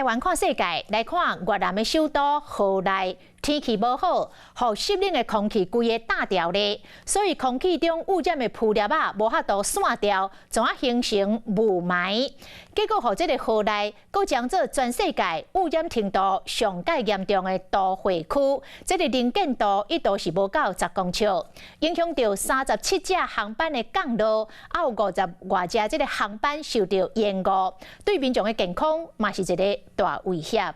台灣看世界，來看越南的首都河內，天氣無好，予濕冷的空氣規个罩牢咧，所以空氣中污染的浮粒仔無法度散掉，怎啊形成霧霾？結果予這个河內，閣將做全世界污染程度上蓋嚴重的都會區，這个能見度一度是無夠10公尺，影響著37架航班的降落，還有50外隻這个航班受著延誤，對民眾的健康嘛是一个大威脅。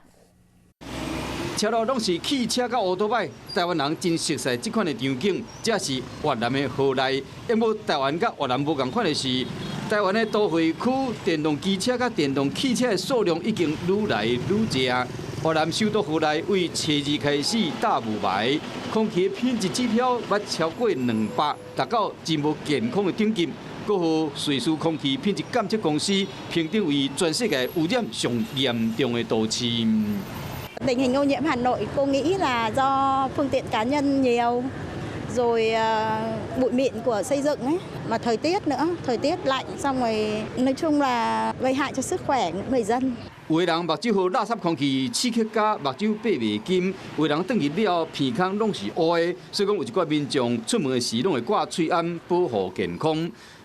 車路攏是汽車佮歐多擺，台灣人真熟悉這款的場景。這是越南的河內，不過台灣佮越南無仝款的是，台灣的都會區電動機車佮電動汽車的數量已經愈來愈濟。越南首都河內為初二開始罩霧霾，空氣品質指標捌超過200，達到真無健康的等級。閣予瑞士空氣品質監測公司評定為全世界污染上嚴重的都市。 Tình hình ô nhiễm Hà Nội, cô nghĩ là do phương tiện cá nhân nhiều, rồi bụi mịn của xây dựng ấy, mà thời tiết nữa, thời tiết lạnh xong rồi nói chung là gây hại cho sức khỏe người dân. 有的人目睭予垃圾空氣刺激甲目睭變袂金，有的人轉去了後鼻孔攏是烏的，所以講有一寡民眾出門的時攏會掛喙罨保護健康。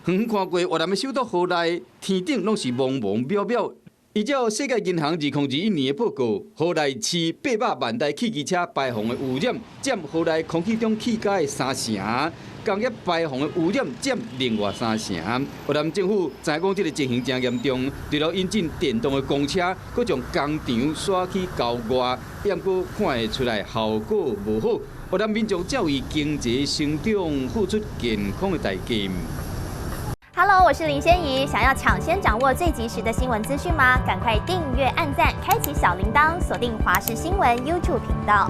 遠遠看過越南的首都河內，天頂攏是濛濛渺渺。依照世界銀行2021年的報告，河內市800萬台汽機車排放的污染，佔河內空氣中氣甲的三成；工業排放的污染佔另外三成。越南政府知影講這个情形誠嚴重，除了引進電動的公車，閣將工廠徙去郊外，毋過看會出來效果無好。越南民眾正為經濟成長付出健康的代價。 Hello，我是林仙怡。想要搶先掌握最及時的新聞資訊嗎？趕快訂閱、按讚、開啟小鈴鐺，鎖定華視新聞 YouTube 頻道。